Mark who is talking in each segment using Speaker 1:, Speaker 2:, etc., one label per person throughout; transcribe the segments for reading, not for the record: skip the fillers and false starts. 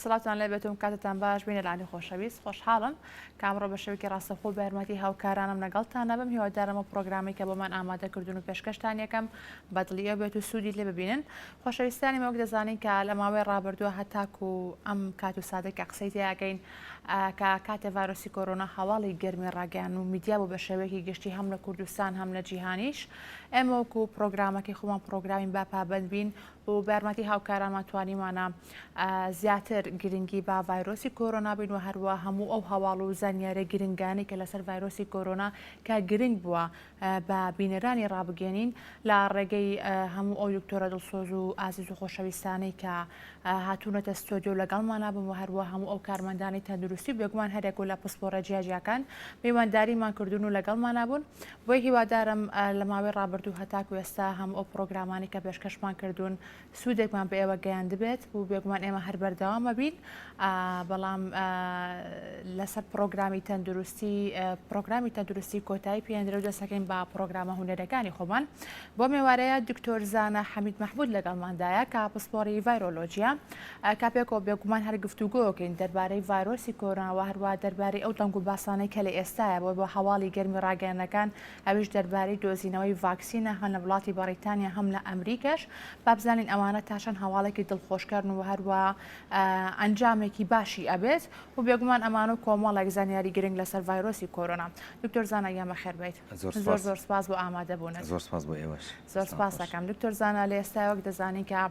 Speaker 1: سڵاوتان لێ بێت و کاتتان باش بینەرانی خۆشەویست خۆشحاڵم کە ئەمڕۆ بە شێوەیەکی ڕاستەوخۆ بە یارمەتی هاوکارانم لەگەڵتان نەبم هیوادارم ئەو پڕۆگرامەی کە بۆمان ئامادە کردوون و پێشکەشتان یەکەم بە دڵی ئێوە بێت و سوودی لێ ببینن خۆشەویستانی وەک دەزانین کە لە ماوەی ڕابردووە هەتاکو ئەم کات و ساتە کە قسەی تیاکەین کە کاتێ ڤایرۆسی کۆرۆنا هەواڵی گەرمی ڕاگەیان و میدیا بوو بە شێوەیەکی گشتی هەم لە کوردستان هەم لە جیهانیش ئێمە وەکو پرۆگرامەکەی خۆمان پرۆگرامی با پابند بین و بە یارمەتی هاوکارانمان توانیمانە زیاتر گرنگی بە ڤایرۆسی کۆرۆنا بین و هەروە هەموو ئەو هەواڵ و زانیارە گرنگانی کە لەسەر ڤایرۆسی کۆرۆنا کە گرنگ بووە بە بینەرانی ڕابگەێنین لە ڕێگەی هەموو ئەو دکتۆرە دڵسۆز و ئازیز و خۆشەویستانەی کە هاتوونەتە ستۆدیۆ لەگەڵمانا بوون و هەروە هەموو ئەو کارمەندانی تەندروستی و بێگومان هەرێک و لە پسپۆڕە جیاجیاکان میوانداریمان کردوون و لەگەڵمانا بوون بۆیە هیوادارم لە ماوەی ڕابردوو هەتاکو ئێستا هەموو ئەو پڕۆگرامانەی کە پێشکەشمان کردوون سوودێکمان بە ئێوە گەیاندبێت و بێگومان ئێمە هەر بەردەوام ئەبین بەڵام لەسەر پڕۆگرامی تەندروستی پڕۆگرامی تەندروستی کۆتایی پێندرە و دەستەکەین بە پڕۆگرامە هونەرەکانی خۆمان بۆ مێوارەیە دکتۆر زانا حەمید مەحمود لەگەڵماندایە کە پسپۆڕی ڤایرۆلۆجیە کە پێکەوە بێگومان هەر گفتوگۆکەین دەربارەی ڤایرۆسی کۆرۆنا و هەروە دەربارەی ئەو دەنگ و باسانەی کە لە ئێستایا بۆ بە هەواڵی گەرمی ڕاگەیاندنەکان ئەویش دەربارەی دۆزینەوەی ڤاکسینە هەم لە وڵاتی بەڕیتانیا هەم لە ئەمریکاش با بزانین ئەوانە تا چەند هەواڵێکی دڵخۆشکەرن و هەروە ئەنجامێکی باشی ئەبێت و بێگومان ئەمانە و کۆمەڵێک زانیاری گرنگ لەسەر ڤایرۆسی کۆرۆنا دکتۆر زانا گیان بەخێر بێیت
Speaker 2: زۆر
Speaker 1: زۆر زۆر سپاس بۆ ئامادەبوونت
Speaker 2: زۆر سپاس بۆ ئێوەش
Speaker 1: زۆر سپاس دەکەم دکتۆر زانا لە ئێستا وەک دەزانین کە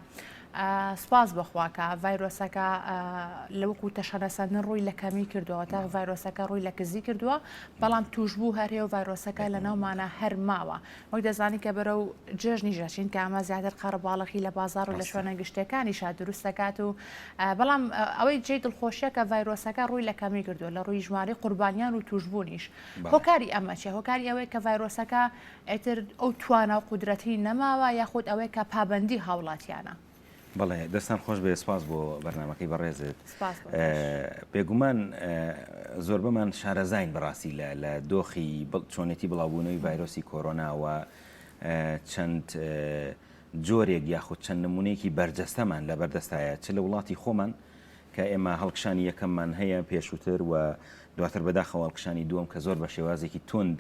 Speaker 1: سپاس بەخوا کە ڤایرۆسەکە لە وەکو تەشەنەسەندن ڕووی لە کەمی کردووە تا ڤایرۆسەکە ڕووی لە کزی کردووە بەڵام توشبوو هەر هەیە و ڤایرۆسەکە لە ناومانە هەر ماوە وەک دەزانین کە بەرەو جێژنیش دەچین کە ئەمە زیاتر قەرەباڵغی لە بازاڕ و لە شوێنە گشتیەکانیشا دروست دەکات و بەڵام ئەوەی جێی دڵخۆشیە کە ڤایرۆسەکە ڕووی لە کەمی کردووە لە ڕووی ژمارەی قوربانیان و توشبوونیش هۆکاری ئەمە چیە هۆکاری ئەوەیە کە ڤایرۆسەکە ئیتر ئەو توانا و قودرەتی نەماوە یاخود ئەوەیە کە پابەندی هاوڵاتیانە؟
Speaker 2: بەڵێ دەستان خۆش بێ سپاس بۆ بەرنامەکەی بەڕێزت.
Speaker 1: سپاس بۆ تۆش.
Speaker 2: بێگومان زۆربەمان شارەزاین بەڕاستی لە لە دۆخی چۆنێتی بڵاوبوونەوەی ڤایرۆسی کۆرۆنا و چەند جۆرێک یاخود چەند نمونەیەکی بەرجەستەمان لەبەردەستایە چ لە وڵاتی خۆمان کە ئێمە هەڵکشانی یەکەممان هەیە پێشووتر و دواتر بەداخەوە هەڵکشانی دووەم کە زۆر بە شێوازێکی توند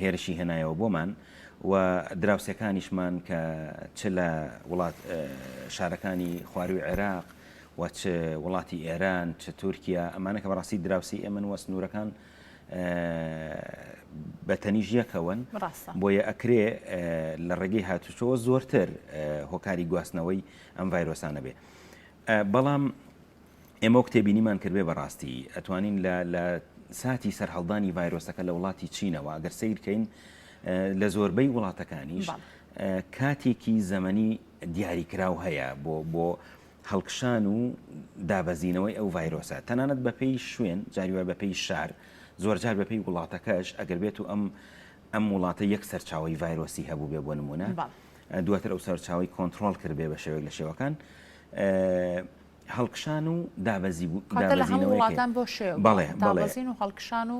Speaker 2: هێرشی هێنایەوە بۆمان و دراوسێکانیشمان کە چ لە وڵات شارەکانی خواروی عێراق و چ وڵاتی ئێران چ تورکیا ئەمانە کە بەڕاستی دراوسی ئێمن وە سنوورەکان بە تەنیژ یەکەوەن بۆیە ئەکرێ لە ڕێگەی هاتوچۆوە زۆرتر هۆکاری گواستنەوەی ئەم ڤایرۆسانە بێ بەڵام ئێمە وەک تێبینیمان کردبێ بەڕاستی ئەتوانین لە لە ساتی سەرهەڵدانی ڤایرۆسەکە لە وڵاتی چینەوە ئەگەر سەیر کەین لە زۆربەی وڵاتەکانیش کاتێکی زەمەنی دیاریکراو هەیە بۆ بۆ هەڵکشان و دابەزینەوەی ئەو ڤایرۆسە تەنانەت بەپێی شوێن جاری وای بەپێی شار زۆرجار بەپێی وڵاتەکەش ئەگەر بێت و ئەم ئەم وڵاتە یەک سەرچاوی ڤایرۆسی هەبوو بێ بۆ نمونە دواتر ئەو سەرچاوی کۆنتترۆل کردبێ بە شێوەیەک لە شێوەکان هەڵکشان و دابەزی
Speaker 1: کاتە لە هەموو وڵاتان بۆ شێوە
Speaker 2: بەڵێ
Speaker 1: دابەزین و هەڵکشان و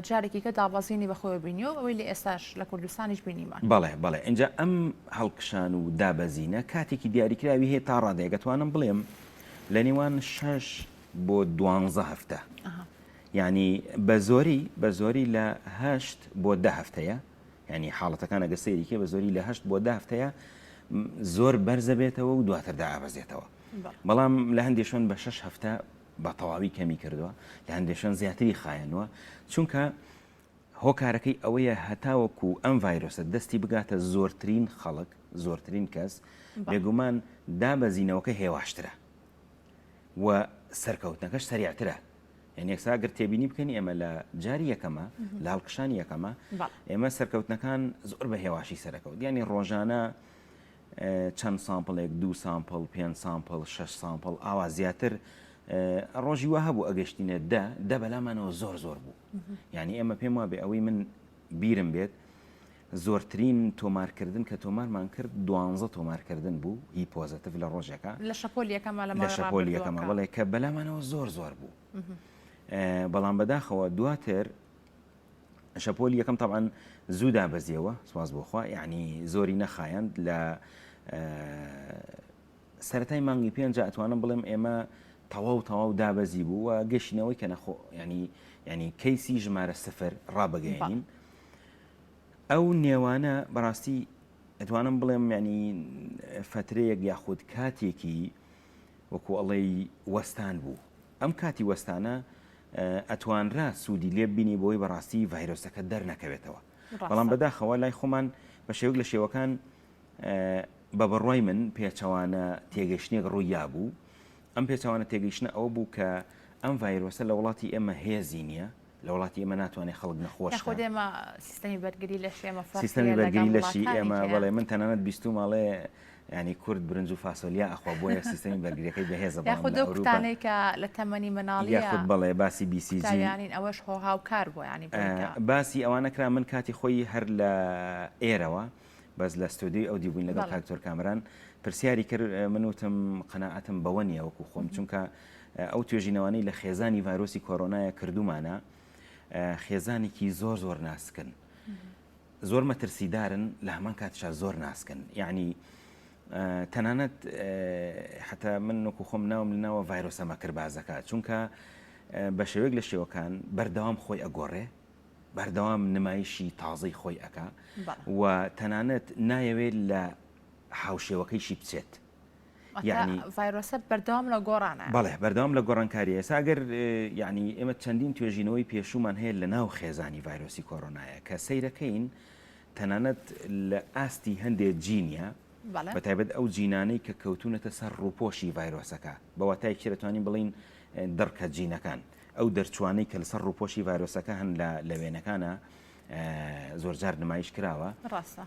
Speaker 1: جارێکی کە دابەزینی بەخۆی بینی و ئەوەی لە ئێستاش لە کوردستانیش بینیمان.
Speaker 2: بەڵێ بەڵێ ئینجا ئەم هەڵکشان و دابەزینە کاتێکی دیاریکراوی هەیە تا ڕادەیەک ئەتوانم بڵێم لە نێوان شەش بۆ دوانزە هەفتە یعنی بە زۆری بە زۆری لە هەشت بۆ دە هەفتەیە یانی حاڵەتەکان ئەگەر سەیری کەی بە زۆری لە هەشت بۆ دە هەفتەیە زۆر بەرزە بێتەوە و دواتر دائابەزێتەوە بەڵام لە هەندێک شوێن بە شەش هەفتە بە تەواوی کەمی کردووە لە هەندێک شوێن زیاتری خایەنوە چونکە هۆکارەکەی ئەوەیە هەتاوەکو ئەم ڤایرۆسە دەستی بگاتە زۆرترین خەڵک زۆرترین کەس بێگومان دابەزینەوەکە هێواشترە و سەرکەوتنەکەش سەریعترە یانی یەکسا گەر تێبینی بکەین ئێمە لە جاری یەکەمە لە هەڵکشانی یەکەمە ئێمە سەرکەوتنەکان زۆر بە هێواشی سەرەکەوت یانی ڕۆژانە چەند sample ێک دوو sample پێنج sample شەش sample ئاوا زیاتر ڕۆژی وا هەبوو ئەگەشتینە دە دە بەلامانەوە زۆر زۆر بوو یعنی ئێمە پێم وابێ ئەوەی من بیرم بێت زۆرترین تۆمارکردن کە تۆمارمان کرد دوانزە تۆمارکردن بوو هی positive لە ڕۆژێکا.
Speaker 1: لە شەپۆلی یەکەما لە
Speaker 2: ماوەی ڕابردووەکە. لە شەپۆلی یەکەما بەڵێ کە بەلامانەوە زۆر زۆر بوو. بەڵام بەداخەوە دواتر شەپۆلی یەکەم تەبعەن زوو دابەزیەوە سواز بۆخوا یعنی زۆری نەخایەند لە. سەرەتای مانگی پێنجا ئەتوانم بڵێم ئێمە تەواو تەواو دابەزی بوو و گەشتینەوەی کە نەخۆ ینی ینی کەیسی ژمارە سفر ڕابگەیەنین ئەو نێوانە بەڕاستی ئەتوانم بڵێم ینی فترەیەک یاخود کاتێکی وەکو ئەڵێی وەستان بوو ئەم کاتی وەستانە ئەتوانرا سوودی لێ بینی بۆی بەڕاستی ڤایرۆسەکە دەرنەکەوێتەوە بەڵام بەداخەوە لای خۆمان بە شێوەک لە شێوەکان بە بڕوای من پێچەوانە تێگەشتنێک ڕوویا بوو ئەم پێچەوانە تێگەیشتنە ئەوە بوو کە ئەم ڤایرۆسە لە وڵاتی ئێمە هێزی نییە لە وڵاتی ئێمە ناتوانێت خەڵک نەخۆش
Speaker 1: خۆ ئێمە سیستەمی بەرگری لەشی ئێمە
Speaker 2: سیستەمی بەرگری لەشی ئێمە بەڵێ من تەنانەت بیستوم ئەڵێ ینی کورد برنج و فاسۆلیا ئەخوا بۆیە سیستەمی بەرگریەکەی بەهێزە
Speaker 1: یاخود ئەو کوتانەی کە لە تەمەنی مناڵی
Speaker 2: یاخود بەڵێ باسی BCG
Speaker 1: یانین ئەوەش هۆ هاوکار بۆ ینی
Speaker 2: باسی ئەوانە کرا من کاتی خۆی هەر لە ئێرەوە بەس لە ستۆدیۆی ئەو دیبووین لەگەڵ کاک دکتۆر کامەران پرسیاری کرد من وتم قەناعەتم بەوە نییە وەکو خۆم چونکە ئەو توێژینەوانەی لە خێزانی ڤایرۆسی کۆرۆنایە کردومانە خێزانێکی زۆر زۆر ناسکن زۆر مەترسیدارن لە هەمان کاتشا زۆر ناسکن یعنی تەنانەت حتا من وەکو خۆم ناوم لەناوە ڤایرۆسە مەکربازەکە چونکە بە شێوەیەک لە شێوەکان بەردەوام خۆی ئەگۆڕێ بەردەوام نمایشی تازەی خۆی ئەکا و تەنانەت نایەوێت لە هاوشێوەکەیشی بچێت.
Speaker 1: یعنی ڤایرۆسە بەردەوام لە گۆڕانە.
Speaker 2: بەڵێ بەردەوام لە گۆڕانکاریە ئێستا ئەگەر یعنی ئێمە چەندین توێژینەوەی پێشوومان هەیە لە ناو خێزانی ڤایرۆسی کۆرۆنایە کە سەیرەکەین تەنانەت لە ئاستی هەندێک جینە بە تایبەت ئەو جینانەی کە کەوتونەتە سەر ڕووپۆشی ڤایرۆسەکە بە واتایەکی دەتوانین بڵین دڕکە جینەکان ئەو دەرچوانەی کە لەسەر ڕووپۆشی ڤایرۆسەکە هەن لە وێنەکانە زۆرجار نمایش کراوە
Speaker 1: ڕاستە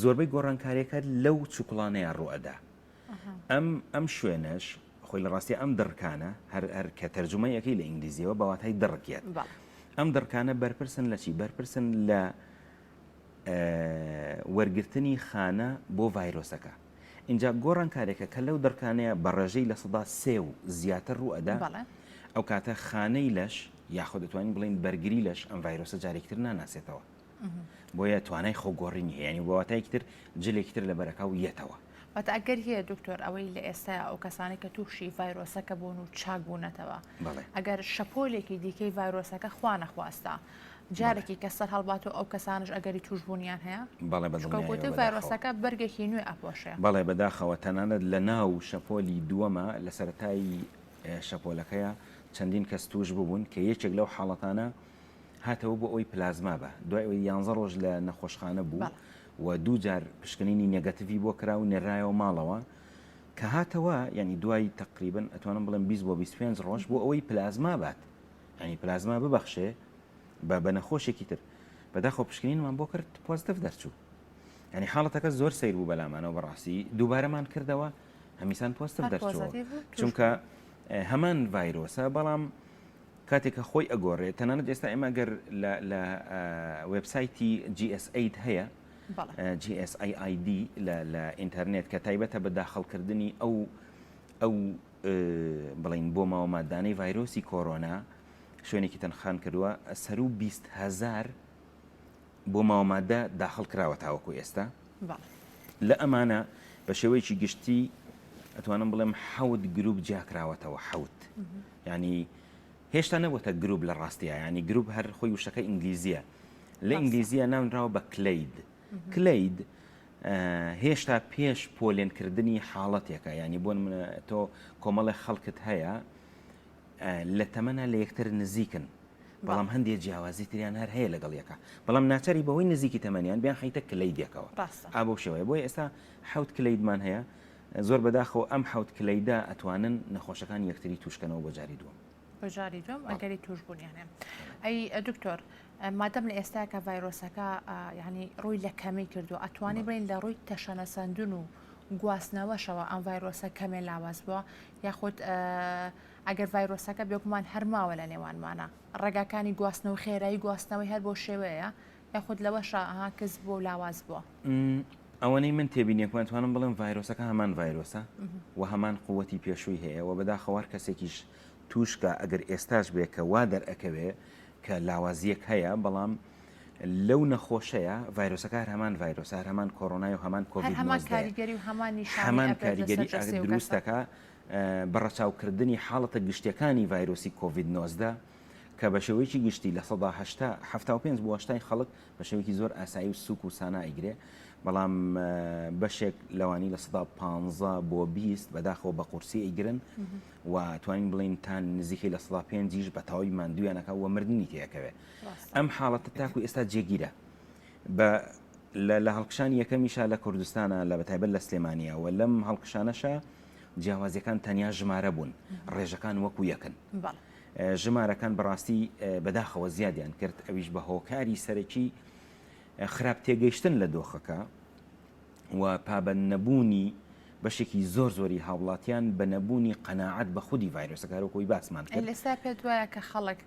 Speaker 2: زۆربەی گۆڕانکاریەکە لەو چوکڵانەیە ڕوئەدا ئەم ئەم شوێنەش خۆی لە ڕاستی ئەم دڕکانە هەر هەر کە تەرجومەی ئەەکەی لە ئینگلیزیەوە بە واتای دڕکێت ئەم دڕکانە بەرپرسن لە چی بەرپرسن لە وەرگرتنی خانە بۆ ڤایرۆسەکە ئینجا گۆڕانکارێکە کە لەو دڕکانەیە بە ڕێژەی 3% و زیاتر ڕوو ئەدا ئەو کاتە خانەی لەش یاخود دەتوانین بڵین بەرگری لەش ئەم ڤایرۆسە جارێکتر ناناسێتەوە بۆیە توانای خۆگۆڕینی هەیە یانی بە واتایەکی تر جلێکی تر لەبەرەکا و یەتەوە.
Speaker 1: واتە ئەگەر هەیە دکتۆر ئەوەی لە ئێستا ئەو کەسانەی کە تووشی ڤایرۆسەکە بوون و چاک بوونەتەوە ئەگەر شەپۆلێکی دیکەی ڤایرۆسەکە خوا نەخواستە جارێکی کە سەر هەڵبات و ئەو کەسانش ئەگەری توشبوونیان هەیە
Speaker 2: بەڵێ بەدڵنیایەوە
Speaker 1: ڤایرۆسەکە بەرگێکی نوێ ئەپۆشێ
Speaker 2: بەڵێ بەداخەوە تەنانەت لە ناو شەپۆلی دووەمە لە سەرەتای شەپۆلەکەیە چەندین کەس توش ببوون کە یەکێک لەو حاڵەتانە هاتەوە بۆ ئەوەی پلازما بە دوای ئەوەی یانزە ڕۆژ لە نەخۆشخانە بوو و دوو جار پشکنینی negative ی بۆ کرا و نێرایەوە ماڵەوە کە هاتەوە یعنی دوای تقریبن ئەتوانم بڵێم 20 بۆ 25 ڕۆژ بۆ ئەوەی پلازما بات یعنی پلازما ببەخشێ بە بە نەخۆشێکی تر بەداخەوە پشکنینمان بۆ کرد positive دەرچوو یعنی حاڵەتەکە زۆر سەیر بوو بەلامانەوە بەڕاستی دووبارەمان کردەوە هەمیسان positive دەرچوو چونکە هەمان ڤایرۆسە بەڵام کاتێک کە خۆی ئەگۆڕێ تەنانەت ئێستا ئێمە گەر لە لە وێبسایتی GS8 هەیە GSAID لە لە ئینتەرنێت کە تایبەتە بە داخڵکردنی ئەو ئەو بڵین بۆ ماوە مادانەی ڤایرۆسی کۆرۆنا شوێنێکی تەنخان کردووە سەرو 20 هزار بۆ ماوە مادە داخڵ کراوە تاوەکو ئێستا لە ئەمانە بە شێوەیەکی گشتی ئەتوانم بڵێم حەوت گروپ جیاکراوەتەوە حەوت یانی هێشتا نەبووتە گروپ لە ڕاستیا یانی گروپ هەر خۆی وشەکە ئینگلیزیە لە ئینگلیزیە ناونراوە بە clade clade هێشتا پێش پۆلێنکردنی حاڵەتێکە ینی بۆ منە تۆ کۆمەڵێک خەڵکت هەیە لە تەمەە لە یەکتر نزیکن بەڵام هەندێک جیاوازی تریان هەر هەیە لەگەڵ یەکە بەڵام ناچاری بەهۆی نزیکی تەمەنیان بیان خەیتە clade ێکەوە ئا بەو شێوەیە بۆیە ئێستا حەوت clade مان هەیە زۆر بەداخەوە ئەم حەوت clade ە ئەتوانن نەخۆشەکان یەکتری توشکەنەوە بۆ جاری دووەم.
Speaker 1: بۆ جاری دووەم ئەگەری توشبوونیان هەیە. ئەی دکتۆر مادەم لە ئێستا کە ڤایرۆسەکە یعنی ڕووی لە کەمی کردو ئەتوانی بڵین لە ڕووی تەشەنەسەندن و گواستنەوەشەوە ئەم ڤایرۆسە کەمێ لاواز بووە یاخود ئەگەر ڤایرۆسەکە بێگومان هەرماوە لە نێوانمانە ڕێگاکانی گواستنەوە خێرایی گواستنەوەی هەر بۆ شێوەیە یاخود لەوەشا ئەها کز بووە و لاواز بووە؟
Speaker 2: ئەوەنەی من تێبینیەکم ئەتوانم بڵێم ڤایرۆسەکە هەمان ڤایرۆسە و هەمان قوتی پێشووی هەیە و بەداخەوە هەر کەسێکیش تووشکا ئەگەر ئێستاش بێ کە وا دەرئەکەوێ کە لاوازیەک هەیە بەڵام. لەو نەخۆشەیە ڤایرۆسەکە هەر هەمان ڤایرۆسە هەر هەمان کۆرۆنای و هەمان
Speaker 1: کۆڤید هەمان کاریگەری و هەمان نیشانەی
Speaker 2: هەمان کاریگەری دروست دەکا بە ڕەچاوکردنی حاڵەتە گشتیەکانی ڤایرۆسی کۆڤید 19 کە بە شێوەیەکی گشتی 80% 75 بۆ 80 خەڵک بە شێوەیەکی زۆر ئاسایی و سوک و سانا ئەیگرێ بەڵام بەشێک لەوانی 15% بۆ 20 بەداخەوە بە قورسی ئەیگرن و توانین بڵین تا نزیکەی 5% بە تەواوی ماندوویانەکە و مردنی تێکەوێ ئەم حاڵەتە تاکو ئێستا جێگیرە بە لە هەڵکشانی یەکەمیشا لە کوردستانە لە بەتایبەت لە سلێمانیا و لەم هەڵکشانەشە جیاوازیەکان تەنیا ژمارە بوون ڕێژەکان وەکو یەکن ژمارەکان بەڕاستی بەداخەوە زیادیان کرد ئەویش بە هۆکاری سەرەکی خراپ تێگەیشتن لە دۆخەکە و پابەند نەبوونی بەشێکی زۆر زۆری هاوڵاتیان بە نەبوونی قەناعەت بە خودی ڤایرۆسەکە هەروەک ئەوەی باسمان کرد.
Speaker 1: ئێستا پێت وایە کە خەڵک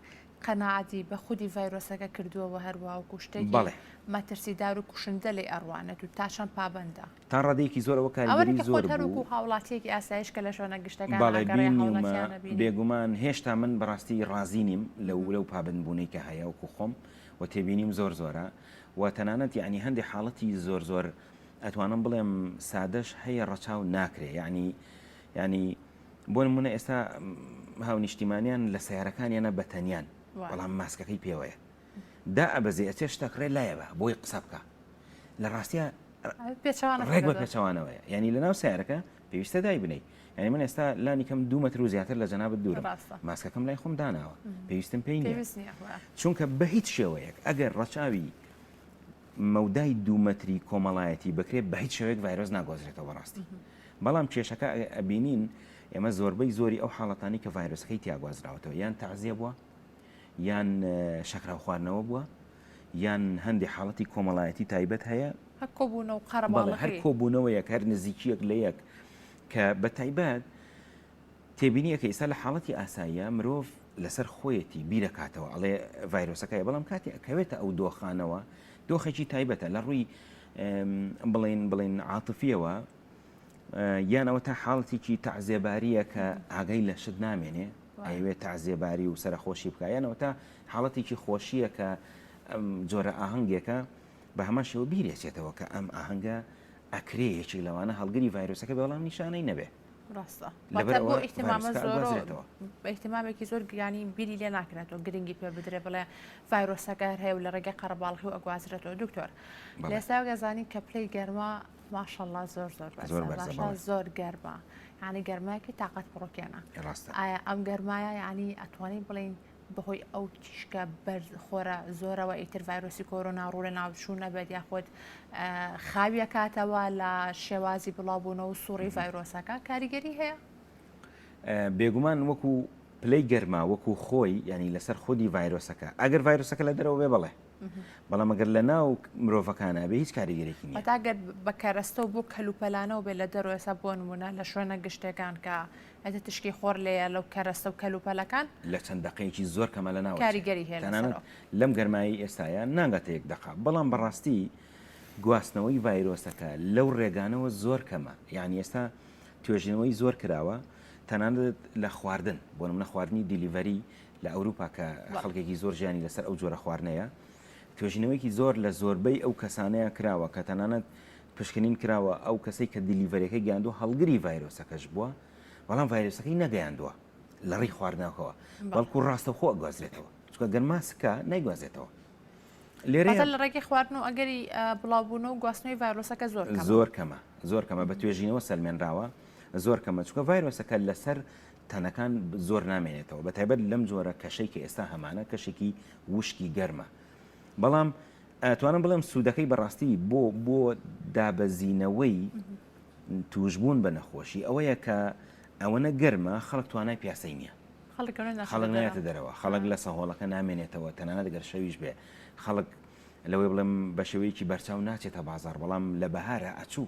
Speaker 1: قەناعەتی بە خودی ڤایرۆسەکە کردووە و هەروەها وەکو شتێکی
Speaker 2: بەڵێ.
Speaker 1: مەترسیدار و کوشندە لێی ئەڕوانێت و تا چەند پابەندە؟
Speaker 2: تا ڕادەیەکی زۆر ئەوە
Speaker 1: ئەوە
Speaker 2: کاریگەری
Speaker 1: کە
Speaker 2: زۆر
Speaker 1: خۆت هەر
Speaker 2: بوو.
Speaker 1: وەکو هاوڵاتییەکی ئاسایش کە لە شوێنە گشتەکان
Speaker 2: بەڵێ
Speaker 1: ئەگەڕێ
Speaker 2: بینیومە
Speaker 1: هاوڵاتیان ئەبینی.
Speaker 2: بێگومان هێشتا من بەڕاستی ڕازی نیم لەو لەو پابەندبوونەی کە هەیە وەکو خۆم و تێبینیم زۆر زۆرە و تەنانەت یەعنی هەندێ حاڵەتی زۆر زۆر ئەتوانم بڵێم سادەش هەیە ڕەچاو ناکرێ یەعنی یەعنی بۆ نمونە ئێستا هاونیشتیمانیان لە سیارەکانیانە بە تەنیان بەڵام ماسکەکەی پێوەیە دا ئەبەزێ ئەچێ شتەکڕێ لایە بە بۆی قسە بکە لە ڕاستە ڕێک بە پێچەوانەوەیە یعنی لە ناو سیارەکە پێویستە دای بنەی یعنی من ئێستا لانی کەم دوو مەتر و زیاتر لە جەنابت دوورم ماسکەکەم لای خۆم داناوە پێویستم پێی نییە چونکە بە هیچ شێوەیەک ئەگەر ڕەچاوی مەودای دوو مەتری کۆمەڵایەتی بکرێت بە هیچ شێوەیەک ڤایرۆس ناگۆزرێتەوە بەڕاستی بەڵام کێشەکە ئەبینین ئێمە زۆربەی زۆری ئەو حاڵەتانی کە ڤایرۆسەکەی تیاگوازراوەتەوە یان تەعزیە بووە یان شەکراو خواردنەوە بووە یان هەندێک حاڵەتی کۆمەڵایەتی تایبەت هەیە
Speaker 1: هەر کۆبوونەوە قەرەباڵغی
Speaker 2: هەر کۆبوونەوەیەک هەر نزیکیەک لە یەک کە بە تایبەت تێبینیەکە ئێستا لە حاڵەتی ئاساییە مرۆڤ لەسەر خۆیەتی بیرەکاتەوە ئەڵێ ڤایرۆسەکەی بەڵام کاتی ئەکەوێتە ئەو دۆخانەوە دۆخێکی تایبەتە لە ڕووی بڵین بڵین عاتفیەوە یان ئەوە تا حاڵەتێکی تەعزێباریە کە ئاگای لە شت نامێنێ ئەیەوێت تەعزێباری و سەرەخۆشی بکە یانەوە تا حاڵەتێکی خۆشیە کە جۆرە ئاهەنگێکە بە هەمان شێوە بیرێچێتەوە کە ئەم ئاهەنگە ئەکرێ یەکێک لەوانە هەڵگری ڤایرۆسەکە بێ بەڵام نیشانەی نەبێ.
Speaker 1: ڕاستە واتە بۆ ئیهتیمامە زۆر بە ئیهتیمامێکی زۆر گرانی بیری لێ ناکرێتەوە گرنگی پێ بدرێ بڵێ ڤایرۆسەکە هەر هەیە و لە ڕێگەی قەرەباڵغی و ئەگوازرێتەوە دکتۆر لە ئێستا گەزانین کە پلەی گەرما ماشەڵڵا زۆر زۆر
Speaker 2: زۆر بەرزە
Speaker 1: باشە زۆر گەرمە یعنی گەرمایەکی تاقەت پڕۆکێنە
Speaker 2: ڕاستە
Speaker 1: ئایا ئەم گەرمایە یعنی ئەتوانین بڵین بەهۆی ئەو تیشکە بەرز خۆرە زۆرەوە ئیتر ڤایرۆسی کۆرۆنا ڕوو لە ناوچوو نەبێت یاخود خاویەکاتەوە لە شێوازی بڵاوبوونەوە و سوڕی ڤایرۆسەکە کاریگەری هەیە؟
Speaker 2: بێگومان وەکو پلەی گەرما وەکو خۆی ینی لەسەر خودی ڤایرۆسەکە ئەگەر ڤایرۆسەکە لە دەرەوە بێ بەڵێ بەڵام ئەگەر لە ناو مرۆڤەکانە بێ هیچ کاریگەرێکی نییە.
Speaker 1: واتە گەر بە کەرەستە و بۆ کەلوپەلانەوە بێت لە دەرەوە ئێستا بۆ نموونە لە شوێنە گشتیەکان کە ئەتە تشکی خۆر لێیە لەو کەرەستە و کەلوپەلەکان.
Speaker 2: لە چەند دەقەیەکی زۆر کەمە لە ناوە
Speaker 1: کاریگەری هەیە
Speaker 2: تەنانەت لەم گەرمایەی ئێستایا ناگاتە یەک دەقە بەڵام بەڕاستی گواستنەوەی ڤایرۆسەکە لەو ڕێگانەوە زۆر کەمە یعنی ئێستا توێژینەوەی زۆر کراوە تەنانەت لە خواردن بۆ نمونە خواردنی delivery لە ئەوروپا کە خەڵکێکی زۆر ژیانی لەسەر ئەو جۆرە خواردنەیە توێژینەوەیەکی زۆر لە زۆربەی ئەو کەسانەیە کراوە کە تەنانەت پشکنین کراوە ئەو کەسەی کە delivery ەکەی گەیاندووە هەڵگری ڤایرۆسەکەش بووە بەڵام ڤایرۆسەکەی نەگەیاندووە لە ڕێی خواردنەکەوە بەڵکو ڕاستەوخۆ ئەگوازرێتەوە چونکە گەر ماسکە نایگوازێتەوە
Speaker 1: لێرە لە ڕێگەی خواردن و ئەگەری بڵاوبوونەوە و گواستنەوەی ڤایرۆسەکە زۆر کەمە
Speaker 2: زۆر کەمە زۆر کەمە بە توێژینەوە سەلمێنراوە زۆر کەمە چونکە ڤایرۆسەکە لەسەر تەنەکان زۆر نامێنێتەوە بە تایبەت لەم جۆرە کەشەی کە ئێستا هەمانە کەشێکی وشکی گەرمە بەڵام ئەتوانم بڵێم سوودەکەی بەڕاستی بۆ بۆ دابەزینەوەی توشبوون بە نەخۆشی ئەوەیە کە ئەوەنە گەرمە خەڵک توانای پیاسەی نییە خەڵک نایەتە دەرەوە خەڵک لە سەهۆڵەکە نامێنێتەوە تەنانەت گەر شەویش بێ خەڵک لەوەی بڵێم بە شێوەیەکی بەرچاو ناچێتە بازار بەڵام لە بەهارە ئەچوو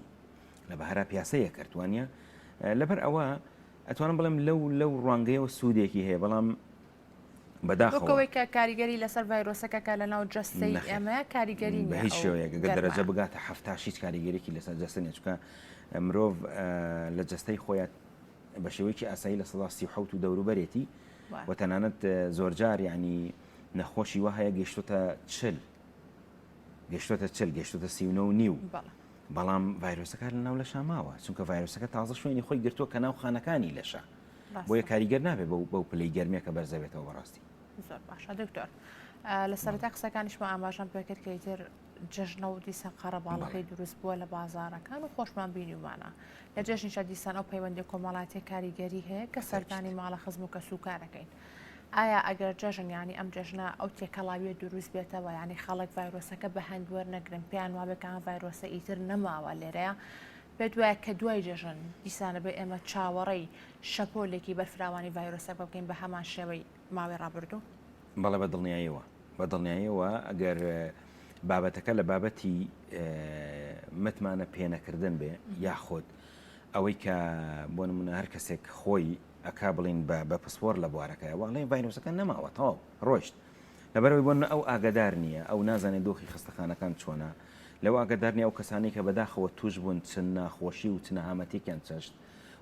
Speaker 2: لە بەهارا پیاسەیە کرد وانە لەبەر ئەوە ئەتوانم بڵێم لەو لەو ڕوانگەیەوە سوودێکی هەیە بەڵام بەداخەوە.
Speaker 1: وەک ئەوەی کە کاریگەری لەسەر ڤایرۆسەکە کە لەناو جەستەی ئێمەیە کاریگەری
Speaker 2: نییە. بە هیچ شێوەیەک گەر دەرەجە بگاتە حەفتاش هیچ کاریگەریی لەسەر جەستە نییە چونکە مرۆڤ لە جەستەی خۆیان بە شێوەیەکی ئاسایی 37% و دەوروبەرێتی و تەنانەت زۆرجار یعنی نەخۆشی وا هەیە گەیشتۆتە چل. گەشتۆتە 40 گەشتۆتە 39 و نیو بەڵام ڤایرۆسەکە لە ناو لەشا ماوە چونکە ڤایرۆسەکە تازە شوێنی خۆی گرتووە کە ناو خانەکانی لەشە بۆیە کاریگەر نابێت بەو پلەی گەرمیە کە بەرزەبێتەوە بەڕاستی.
Speaker 1: زۆر باشە دکتۆر لە سەرەتای قسەکانیشمە ئاماژەم پێکرد کە ئیتر جەژنە و دیسان قەرەباڵغی دروست بووە لە بازارەکان و خۆشمان بینیومانە لە جەژنیشا دیسان ئەو پەیوەندی کۆمەڵاتیە کاریگەری هەیە کە سەردانی ماڵە خزم و کەسوکارەکەین ئایا ئەگەر جەژن یانی ئەم جەژنە ئەو تێکەڵاویە دروست بێتەوە یانی خەڵک ڤایرۆسەکە بە هەند وەرنەگرن پێیان وابێ کە ئەم ڤایرۆسە ئیتر نەماوە لێرەیە پێت وایە کە دوای جەژن دیسانە بێ ئێمە چاوەڕێی شەپۆلێکی بەرفراوانی ڤایرۆسەکە بکەین بە هەمان شێوەی ماوەی ڕابردوو؟
Speaker 2: بەڵێ بە دڵنیاییەوە بە دڵنیاییەوە ئەگەر بابەتەکە لە بابەتی متمانە پێنەکردن بێ یاخود ئەوەی کە بۆ نمونە هەر کەسێک خۆی ئەکا بڵین بە بە پسپۆر لە بوارەکەی واڵێ ڤایرۆسەکە نەماوە تەواو ڕۆیشت لەبەرەوەی بۆ ئەو ئاگادار نییە ئەو نازانێت دۆخی خەستەخانەکان چۆنە لەو ئاگادار نییە ئەو کەسانەی کە بەداخەوە توش بوون چ ناخۆشی و چ نەهامەتێکیان چەشت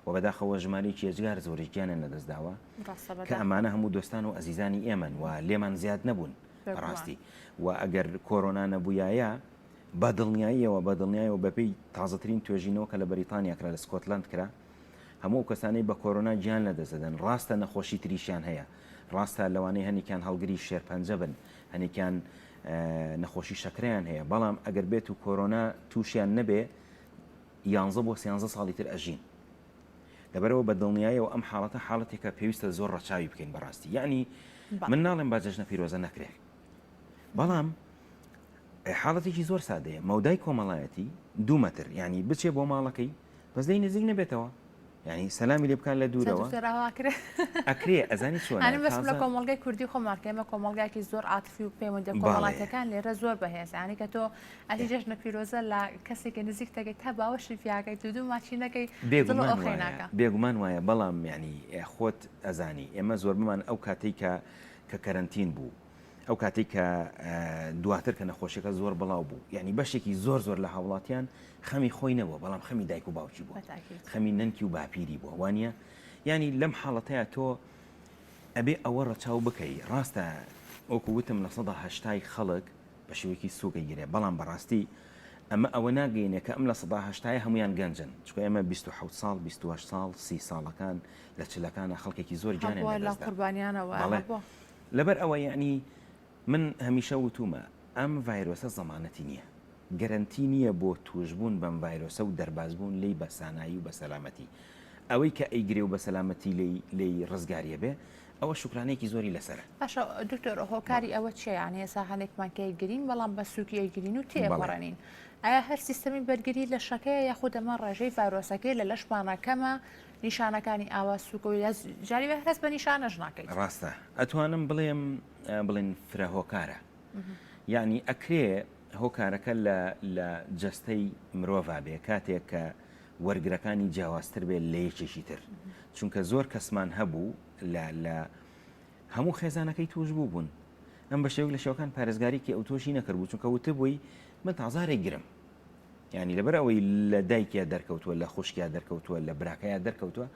Speaker 2: و بەداخەوە ژمارەیەکی ئێجگار زۆریش گیانیان لەدەست داوە کە ئەمانە هەموو دۆستان و ئەزیزانی ئێمەن و لێمان زیاد نەبوون بەڕاستی و ئەگەر کۆرۆنا نەبوویایە بە دڵنیاییەوە بە دڵنیایەوە بەپێی تازەترین توێژینەوە کە لە بەریتانیا کرا لە سکۆتلەند کرا هەموو ئەو کەسانەی بە کۆرۆنا گیان لەدەست دەدەن ڕاستە نەخۆشی تریشیان هەیە ڕاستە لەوانەیە هەنێکیان هەڵگری شێرپەنجە بن هەنێکیان نەخۆشی شەکرەیان هەیە بەڵام ئەگەر بێت و کۆرۆنا تووشیان نەبێ یانزە بۆ سیانزە ساڵی تر ئەژین. لەبەرئەوە بە دڵنیایەوە ئەم حاڵەتە حاڵەتێکە پێویستە زۆر ڕەچاوی بکەین بەڕاستی یەعنی من ناڵێم با جەژنە پیرۆزە نەکرێ بەڵام حاڵەتێکی زۆر سادەیە مەودای کۆمەڵایەتی دوو مەتر یعنی بچێ بۆ ماڵەکەی بەس لێی نزیک نەبێتەوە یعنی سەلامی لێ بکات لە دوورەوە ئەکرێ ئەزانی چۆن
Speaker 1: بەس لە کۆمەڵگای کوردی خۆمان کە ئێمە کۆمەڵگایەکی زۆر عاتفی و پەیوەندیە کۆمەڵاتیەکان لێرە زۆر بەهێز یعنی کە تۆ ئەی جەژنە پیرۆزە لە کەسێکی نزیک تەگەی تا باوەشی پیاکەیت و دوو ماچی نەکەی دڵ ئۆخەی ناکا.
Speaker 2: بێگومان وایە بەڵام یانی خۆت ئەزانی ئێمە زۆربەمان ئەو کاتەی کە کە کەرەنتین بوو ئەو کاتەی کە دواتر کە نەخۆشیەکە زۆر بڵاو بوو یانی بەشێکی زۆر زۆر لە هاوڵاتیان خەمی خۆی نەبووە بەڵام خەمی دایک و باوکی بووە خەمی نەنکی و باپیری بووە وانە یانی لەم حاڵەتەیە تۆ ئەبێ ئەوە ڕەچاو بکەی ڕاستە وەکو وتم 80% خەڵک بە شێوەیەکی سووک ئەیگرێ، بەڵام بەڕاستی ئەمە ئەوە ناگەیەنێ کە ئەم 80% ە هەموویان گەنجن، چونکە ئێمە 27 ساڵ، 28 ساڵ، 30 ساڵەکان، لە چلەکانا خەڵکێکی زۆر گیانیان
Speaker 1: هەبووە لە
Speaker 2: لەدەست دا.
Speaker 1: قوربانیانەوە
Speaker 2: بەڵێ.
Speaker 1: هەبووە.
Speaker 2: لەبەر ئەوە یەعنی من هەمیشە وتوومە ئەم ڤایرۆسە زەمانەتی نییە، گەرەنتی نییە بۆ تووشبوون بەم ڤایرۆسە و دەربازبوون لێی بە سانایی و بە سەلامەتی. ئەوەی کە ئەیگرێ و بە سەلامەتی لێی لێی ڕزگاری ئەبێ، ئەوە شوکرانەیەکی زۆری لەسەرە.
Speaker 1: باشە دکتۆر هۆکاری ئەوە چیە یانی ئێستا هەنێکمان کە ئەیگرین بەڵام بە سوکی ئەیگرین و تێپەڕێنین ئایا هەر سیستەمی بەرگری لەشەکەیە یاخود ئەمە ڕێژەی ڤایرۆسەکەی لە لەشمانە کەمە نیشانەکانی ئاوا سوکە و یا جاری وایە هەست بە نیشانەش ناکەیت؟
Speaker 2: ڕاستە ئەتوانم بڵێم بڵێن فرە هۆکارە یعنی ئەکرێ هۆکارەکە لە لە جەستەی مرۆڤا بێ کاتێک کە وەرگرەکانی جیاوازتر بێت لە یەکێکی تر چونکە زۆر کەسمان هەبوو لە لە هەموو خێزانەکەی توش بوو بوون ئەم بە شێوەک لە شێوەکان پارێزگاریکی ئەو تۆشی نەکردبوو چونکە وتبووی من تازارێک گرم ینی لەبەر ئەوەی لە دایکیا دەرکەوتووە لە خوشکیا دەرکەوتووە لە براکەیا دەرکەوتووە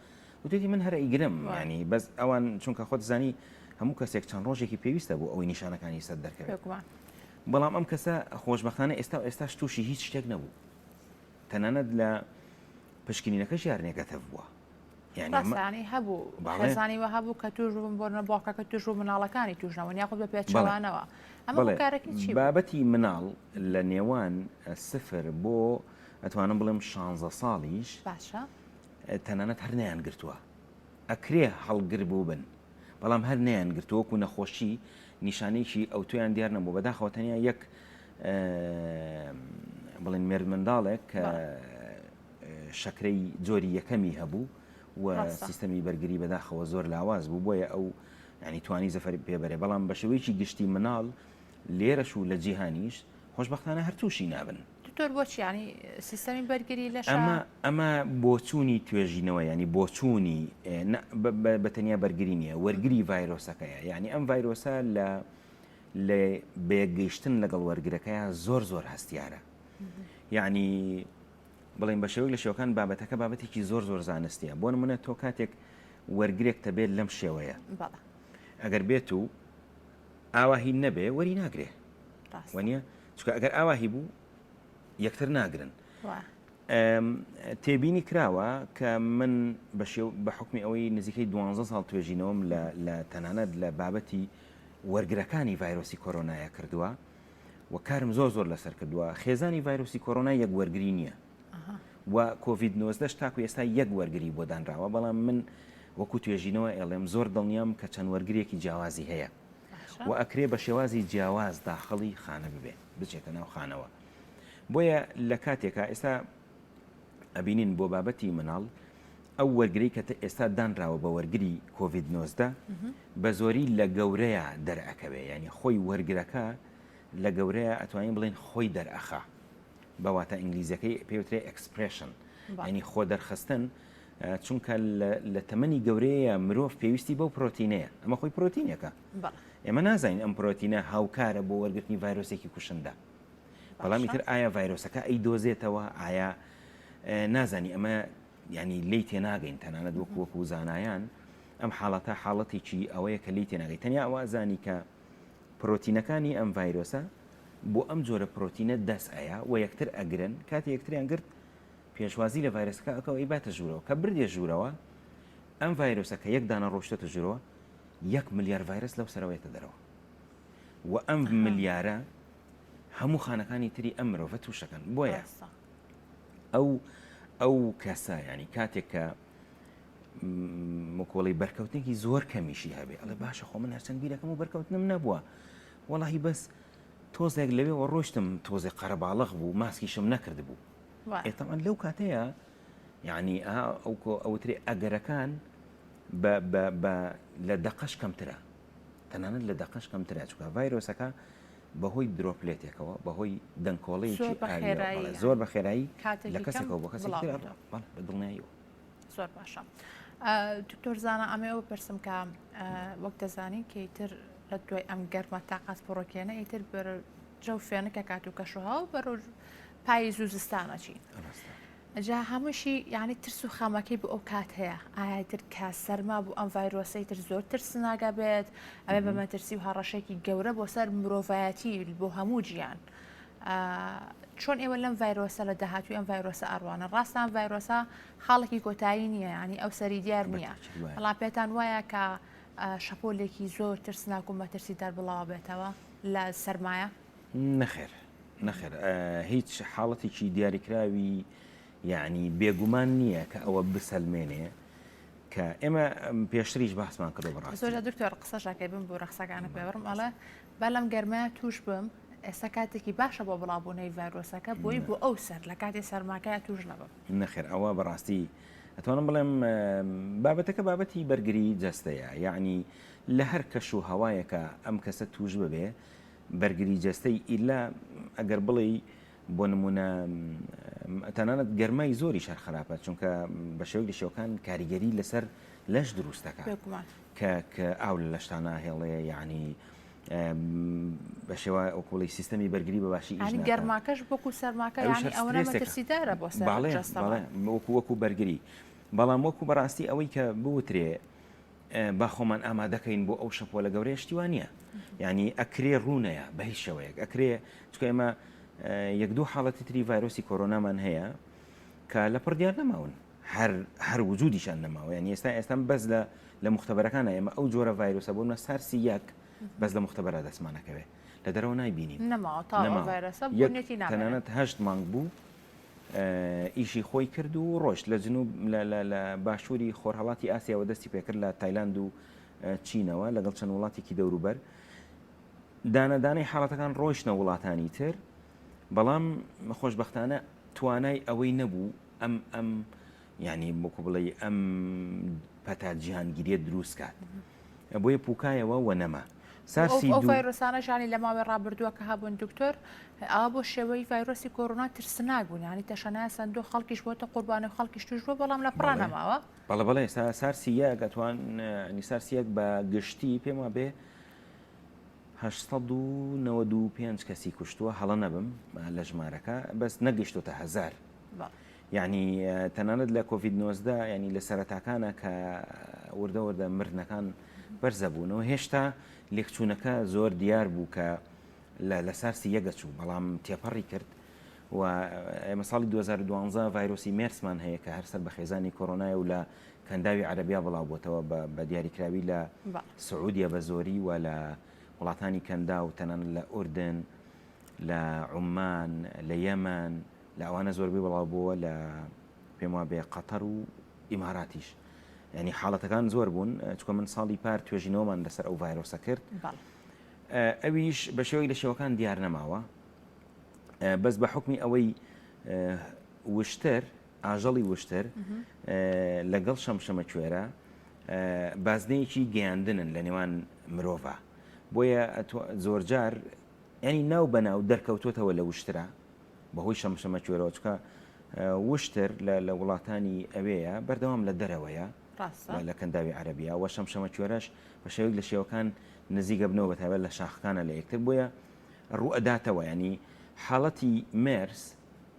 Speaker 2: وتێتی من هەر ئەیگرم ینی بەس ئەوان چونکە خۆت زانی هەموو کەسێک چەند ڕۆژێکی پێویستە بۆ ئەوەی نیشانەکانی سەر دەرکەوێت بەڵام ئەم کەسە خۆشببختانە ئێستا و ئێستاش تووشی هیچ شتێک نەبوو تەنانەت لە پشکنینەکەش یار نێگەتەڤ بووە.
Speaker 1: یانی ئەمە ڕاستە هەبوو
Speaker 2: بەڵێ.
Speaker 1: خێزانی وە هەبوو کە توش بوون بۆ نمونە باوکەکە توش بوو مناڵەکانی توش نەبوون یاخود بە
Speaker 2: بەڵێ
Speaker 1: پێچەوانەوە ئەمە
Speaker 2: بەڵێ
Speaker 1: هۆکارەکەی چی بوو؟
Speaker 2: بابەتی مناڵ لە نێوان سفر بۆ ئەتوانم بڵێم شانزە ساڵیش
Speaker 1: باشە.
Speaker 2: تەنانەت هەر نەیانگرتووە ئەکرێ هەڵگر بووبن بەڵام هەر نەیانگرتووە وەکو نەخۆشی نیشانەیەکی ئەوتۆیان دیار نەبوو بەداخەوە تەنیا یەک بڵێن مێردمنداڵێک کە شەکرەی جۆری یەکەمی هەبوو و سیستەمی بەرگری بەداخەوە زۆر لاواز بوو بۆیە ئەو ینی توانی زەفەر پێبەرێ بەڵام بە شێوەیەکی گشتی مناڵ لێرەش و لە جیهانیش خۆشبەختانە هەر تووشی نابن.
Speaker 1: دکتۆر بۆچی یانی سیستەمی بەرگری لەشە؟
Speaker 2: ئەمە ئەمە بۆچوونی توێژینەوە یانی بۆچوونی بە تەنیا بەرگری نییە وەرگری ڤایرۆسەکەیە یانی ئەم ڤایرۆسە لە لە بەیەکگەیشتن لەگەڵ وەرگرەکەیا زۆر زۆر هەستیارە یعنی بڵێن بە شێوەیەک لە شێوەکان بابەتەکە بابەتێکی زۆر زۆر زانستیە بۆ نمونە تۆ کاتێک وەرگرێک تەبێت لەم شێوەیە ئەگەر بێت و ئاوا هین نەبێ وەری ناگرێ وەنیە؟ چونکە ئەگەر ئاواهی بوو یەکتر ناگرن. تێبینی کراوە کە من بە حوکمی ئەوەی نزیکەی دوانزە ساڵ توێژینەوەم لە تەنانەت لە بابەتی وەرگرەکانی ڤایرۆسی کۆرۆنایە کردووە و کارم زۆر زۆر لەسەر کردووە خێزانی ڤایرۆسی کۆرۆنا یەک وەرگری نییە و کۆڤید 19 تاکو ئێستا یەک وەرگری بۆ دانراوە بەڵام من وەکو توێژینەوە ئێڵێم زۆر دڵنیام کە چەند وەرگرێکی جیاوازی هەیە و ئەکرێ بە شێوازی جیاواز داخڵی خانە ببێ بچێتە ناو خانەوە بۆیە لە کاتێکا ئێستا ئەبینین بۆ بابەتی مناڵ ئەو وەرگری کە ئێستا دانراوە بە وەرگری کۆڤید 19 بە زۆری لە گەورەیە دەرئەکەوێ ینی خۆی وەرگرەکە لە گەورەیە ئەتوانین بڵێن خۆی دەرئەخا بە واتە ئینگلیزەکەی پێوترێ expression ینی خۆ دەرخستن چونکە لە تەمەنی گەورەیە مرۆڤ پێویستی بەو پرۆتینەیە ئەمە خۆی پرۆتینێکە ئێمە نازانین ئەم پرۆتینە هاوکارە بۆ وەرگرتنی ڤایرۆسێکی کوشندە بەڵام ئیتر ئایا ڤایرۆسەکە ئەیدۆزێتەوە ئایا نازانی ئەمە ینی لی تێناگەین تەنانەت وەکو وەکو زانایان ئەم حاڵەتە حاڵەتێکی ئەوەیە کە لی تێناگەی تەنیا ئەوە زانی کە پرۆتینەکانی ئەم ڤایرۆسە بۆ ئەم جۆرە پرۆتینە دەست ئەیا و یەکتر ئەگرن کاتی یەکتریان گرت پێشوازی لە ڤایرۆسەکە ئەکەوە ئەیباتە ژوورەوە کە بردیە ژوورەوە ئەم ڤایرۆسە کە یەک دانە ڕۆشتێتە ژوورەوە یەک ملیار ڤایرۆس لەو سەرەوەیەتە دەرەوە و ئەم ملیارە هەموو خانەکانی تری ئەم مرۆڤە تووشەکەن بۆیە ئەو ئەو کەسە ینی کاتێک کە مکۆڵی بەرکەوتنێکی زۆر کەمیشی هەبێ ئەڵێ باشە خۆ من هەرچەند بیرەکەم و بەرکەوتنم نەبووە وەڵی بەس تۆزێک لەوێەوە ڕۆشتم تۆزێ قەرەباڵغ بوو ماسکیشم نەکردبوو ئێتەمان لەو کاتەیە یعنی ئەو ئەوترێ ئەگەرەکان لە دەقەش کەمترە تەنانەت لە دەقەش کەمترە چونکە ڤایرۆسەکە بەهۆی droplet ێکەوە بەهۆی دەنکۆڵەیەکی ئاویەوە زۆر بە خێرایی لە کەسێکەوە بۆ کەسێکی تر بەڵێ بە دڵنیاییەوە.
Speaker 1: زۆر باشە دکتۆر زانا ئەمێ ئەوە پرسم کە وەک دەزانین کە ئیتر لە دوای ئەم گەرمە تاقات پڕۆکێنە ئیتر بەر جەو فێنکە کات و کەشوهەوا بەرەو پاییز و زستانە چین. جا هەمووشی یانی ترس و خەمەکەی بۆ ئەو کات هەیە ئایا تر کە سەرما بوو ئەم ڤایرۆسەی تر زۆر ترسناگە بێت ئەوێ بە مەترسی و هەڕەشێکی گەورە بۆ سەر مرۆڤایەتی بۆ هەموو جیان چۆن ئێوە لەم ڤایرۆسە لە داهاتوی ئەم ڤایرۆسە ئەڕوانە ڕاستان ڤایرۆسە خاڵێکی کۆتایی نییە ینی ئەو سەری دیار نییە بەڵام پێتان وایە کە شەپۆلێکی زۆر ترسناک و مەترسیدار بڵاوە بێتەوە لە سەرمایە؟
Speaker 2: نەخێر نەخێر هیچ حاڵەتێکی دیاریکراوی یعنی بێگومان نییە کە ئەوە بسەلمێنێ کە ئێمە پێشتریش باسمان کردو بەڕاستی
Speaker 1: زۆر دکتۆر قسەشەکەی بم بۆ رەخسەکانە پێبڕم ئەڵێ با لەم گەرمایە توش بم ئێستا کاتێکی باشە بۆ بڵاوبوونەوەی ڤایرۆسەکە بۆی بۆ ئەو سەر لە کاتی سەرماکەیا توش نەبم.
Speaker 2: نەخێر ئەوە بەڕاستی ئەتوانم بڵێم بابەتەکە بابەتی بەرگری جەستەیە یعنی لە هەر کەش و هەوایەکە ئەم کەسە توش ببێ بەرگری جەستەی ئیلا ئەگەر بڵێی بۆ نمونە تەنانەت گەرمای زۆریش هەر خراپە چونکە بە شێوەیەک لە شێوەکان کاریگەری لەسەر لەش دروست دەکات کە کە ئاو لە لەشتا ناهێڵێ یعنی بە شێوە ئۆکوڵی سیستەمی بەرگری بە باشی ئیش ناکات.
Speaker 1: گەرماکەش وەکو سەرماکە یعنی ئەوەنە مەترسیدارە بۆ سەر جەستە
Speaker 2: وەکو وەکو بەرگری بەڵام وەکو بەڕاستی ئەوەی کە بوترێ با خۆمان ئامادەکەین بۆ ئەو شەپۆلە گەورەیە شتی وا نییە یعنی ئەکرێ ڕوونەیە بە هیچ شێوەیەک ئەکرێ چکە ئێمە یەک دوو حاڵەتی تری ڤایرۆسی کۆرۆنامان هەیە کە لە پڕ دیار نەماون هەر هەر وجودیشان نەماوە یعنی ئێستا ئێستا بەس لە لە مختبەرەکانە ئێمە ئەو جۆرە ڤایرۆسە بۆ نە سارسی یەک بەس لە مختبەرە دەستمانەکەوێ لە دەرەوە نایبینین
Speaker 1: نەماوە تا ڤایرۆسە بوونێتی نامێنێت.
Speaker 2: تەنانەت هەشت مانگ بوو ئیشی خۆی کرد و ڕۆشت لە جنوب لە باشووری خۆرهەڵاتی ئاسیاوە دەستی پێکرد لە تایلاند و چینەوە لەگەڵ چەند وڵاتێکی دەوروبەر دانەدانەی حاڵەتەکان ڕۆیشتنە وڵاتانی تر بەڵام خۆشببختانە توانای ئەوەی نەبوو ئەم ئەم یعنی وەکو بڵێ ئەم پەتا جیهانگیریە دروست کات بۆیە پوکایەوە و نەما.
Speaker 1: سارسی ئەو ڤایرۆسانە ژانی لە ماوەی ڕابردووە کە هەبوون دکتۆر ئەوە بۆ شێوەی ڤایرۆسی کۆرۆنا ترسناک بوون یانی تەشەنایان سەندوو خەڵکیش بۆتە قوربانی و خەڵکیش توش بووە بەڵام لە پڕا نەماوە.
Speaker 2: بەڵێ بەڵێ ئێستا سارسی یەک ئەتوان ینی سارسی یەک بە گشتی پێم وابێ 895 کەسی کوشتووە هەڵە نەبم لە ژمارەکە بەس نەگەیشتۆتە هەزار. یانی تەنانەت لە کۆڤید 19 ینی لە سەرەتاکانە کە وردە وردە مردنەکان بەرزە بوونەوە هێشتا لێکچوونەکە زۆر دیار بوو کە لە سارسی یەک ئەچوو بەڵام تێپەڕی کرد و ئێمە ساڵی 2012 ڤایرۆسی مێرسمان هەیە کە هەر سەر بە خێزانی کۆرۆنایە و لە کەنداوی عەرەبیا بڵاو بۆتەوە بە دیاریکراوی لە سعودیە بە زۆری و لە وڵاتانی کەنداو تەنانەت لە ئوردن لە عومان لە یەمەن لە ئەوانە زۆربەی بڵاو بووە لە پێم وابێ قەتەر و ئیماراتیش ینی حاڵەتەکان زۆر بوون چکە من ساڵی پار توێژینەوەمان لەسەر ئەو ڤایرۆسە کرد ئەویش بە شێوەی لە شێوەکان دیار نەماوە بەس بە حکمی ئەوەی وشتر ئاژەڵی وشتر لەگەڵ شەمشەمە کوێرە بازنەیەکی گەیاندنن لە نێوان مرۆڤە بۆیە زۆرجار ینی ناو بەناو دەرکەوتوتەوە لە وشترا بەهۆی شەمشەمەکوێرەوە چونکە وشتر لە وڵاتانی ئەوێیە بەردەوام لە دەرەوەیە لە کەنداوی عەرەبیە و شەمشەمەکوێرەش بە شێوەیەک لە شێوەکان نزیکە بنەوە بە تایبەت لە شاخەکانە لە یەکتر بۆیە ڕوئەداتەوە ینی حاڵەتی مێرس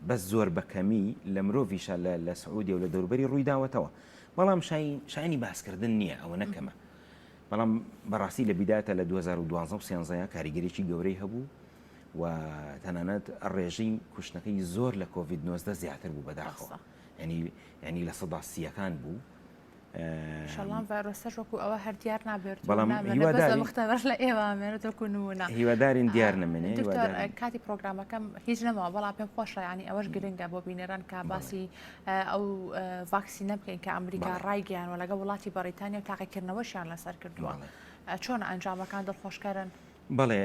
Speaker 2: بەس زۆر بە کەمی لە مرۆڤیشە لە سعودیە و لە دەوربەری ڕووی داوەتەوە بەڵام شایانی باسکردن نییە ئەوە نەکەمە بەڵام بەڕاستی لە بیدایەتە لە 2012 و 13 کاریگەریی گەورەی هەبوو و تەنانەت ڕێژەی کوشتنەکەی زۆر لە کۆڤید 19 زیاتر بوو بەداخەوە ینی ینی لە سەدا سیەکان بوو
Speaker 1: شەڵام ڤایرۆسەش وەکو ئەوە هەر دیار نابێت بەڵام هیوادارین لە ئێوە مێنێت وەکو نمونە
Speaker 2: هیوادارین دیار نەمێنێ
Speaker 1: دکتۆر کاتی پرۆگرامەکەم هیچ نەماوە بەڵام پێم خۆشە ینی ئەوەش گرنگە بۆ بینەران کە باسی ئەو ڤاکسینە بکەین کە ئەمریکا ڕایگەیان و لەگەڵ وڵاتی بەڕیتانیا و تاقیکردنەوەشیان لەسەر کردووە چۆن ئەنجامەکان دڵخۆشکەرن؟
Speaker 2: بەڵێ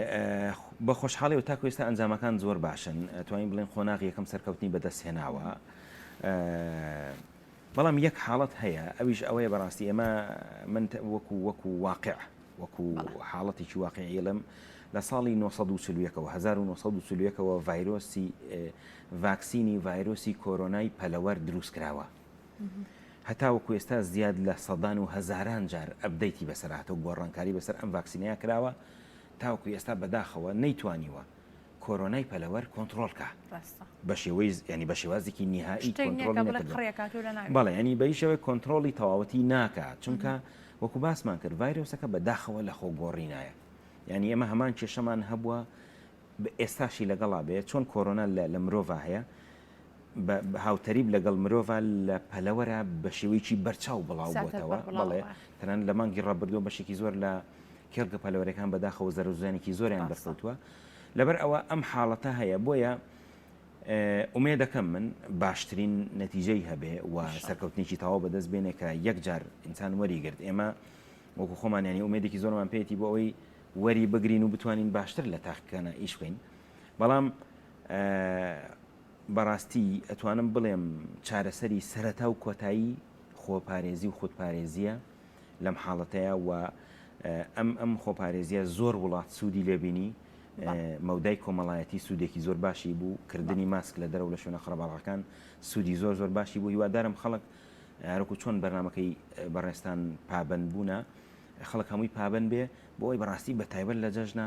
Speaker 2: بە خۆشحاڵیەوە تاکو ئێستا ئەنجامەکان زۆر باشن توانین بڵێن قۆناغی یەکەم سەرکەوتنی بەدەست هێناوە بەڵام یەک حاڵەت هەیە ئەویش ئەوەیە بەڕاستی ئێمە من وەکو وەکو واقع وەکو حاڵەتێکی واقعیڵم لە ساڵی 1940ەوە 1940ەوە ڤایرۆسی ڤاکسینی ڤایرۆسی کۆرۆنای پەلەوەر دروست کراوە هەتاوەکو ئێستا زیاد لە سەدان و هەزاران جار update ی بەسەر هاتووە، گۆڕانکاری بەسەر ئەم ڤاکسینەیا کراوە، تاوەکو ئێستا بەداخەوە نەیتوانیوە کۆرۆنای پەلەوەر کۆنتڕۆڵ کا
Speaker 1: ڕاستە.
Speaker 2: بە شێوەی یانی بە شێوازێکی نیهائی
Speaker 1: شتێک نییە
Speaker 2: کۆنتڕۆڵی
Speaker 1: کە بڵێ
Speaker 2: نەکردووە.
Speaker 1: قڕی ئەکات و لەناوی
Speaker 2: بەڵێ یانی بە هیچ شێوەیەک کۆنتڕۆڵی تەواوەتی ناکا، چونکە وەکو باسمان کرد ڤایرۆسەکە بەداخەوە لە خۆگۆڕینایە. یانی ئێمە هەمان کێشەمان هەبووە ئێستاشی لەگەڵا بێ، چۆن کۆرۆنا لە لە مرۆڤا هەیە، بە هاوتەریب لەگەڵ مرۆڤا لە پەلەوەرا بە شێوەیەکی بەرچاو بڵاو
Speaker 1: زیاتر
Speaker 2: بۆتەوە،
Speaker 1: بەربڵاوە
Speaker 2: بەڵێ تەنانەت لە مانگی ڕابردووە بەشێکی زۆر لە کێڵگە پەلەوەرەکان بەداخەوە زەرەر و زیانێکی زۆریان
Speaker 1: ڕاستە.
Speaker 2: بەرکەوتووە، لەبەر ئەوە ئەم حاڵەتە هەیە، بۆیە ئومێدەکەم من باشترین نەتیجەی هەبێ و
Speaker 1: ان شاء الله.
Speaker 2: سەرکەوتنێکی تەواو بەدەست بێنێ کە یەکجار ئینسان وەریگرت، ئێمە وەکو خۆمان یانی ئومێدێکی زۆرمان پێیەتی بۆ ئەوەی وەری بگرین و بتوانین باشتر لە تاقیکانە ئیش بکەین، بەڵام بەڕاستی ئەتوانم بڵێم چارەسەری سەرەتا و کۆتایی خۆپارێزی و خودپارێزییە لەم حاڵەتەیا و ئەم ئەم خۆپارێزیە زۆر وڵات سوودی لێبینی مەودای کۆمەڵایەتی سوودێکی زۆر باشی بوو کردنی ماسک لە دەرەوە لە شوێنە قەرەباڵغەکان سوودی زۆر زۆر باشی بوو هیوادارم خەڵک هەرکو چۆن بەرنمەکەی بەڕێستان پابند بوونە خەڵک هەمووی پابند بێ بۆ ئەوەی بەڕاستی بە تایبەت لە جەژنە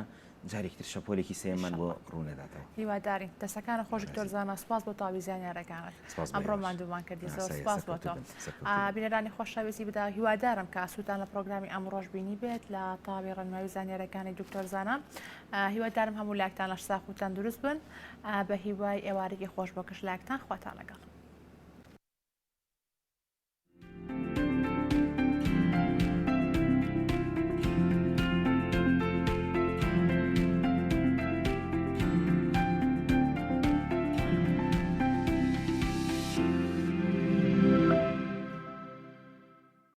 Speaker 2: جارێکی تر شەپۆلێکی سێیەممان بۆ
Speaker 1: ئینشاڵڵا
Speaker 2: ڕوونەداتەوە.
Speaker 1: هیوادارین. دەستەکانت خۆش دکتۆر زانا سوپاس بۆ تەواوی زانیارەکانت.
Speaker 2: سپاس بۆ
Speaker 1: ئەمڕۆ
Speaker 2: ئێوەش.
Speaker 1: ماندوومان کردی زۆر
Speaker 2: ئاساییە
Speaker 1: سوپاس بۆ تۆ.
Speaker 2: سەرکەوتوو بن سەرکەوتوو بن.
Speaker 1: بینەرانی خۆشەویستی بدا هیوادارم کە سوودتان لە پرۆگرامی ئەمڕۆش بینی بێت لە تەواوی ڕێنمایی و زانیارەکانی دکتۆر زانا. هیوادارم هەموو لایەکتان لەش ساغ و تەندروست بن. بە هیوای ئێوارێکی خۆش بۆ گشت لایەکتان خواتان لەگەڵ.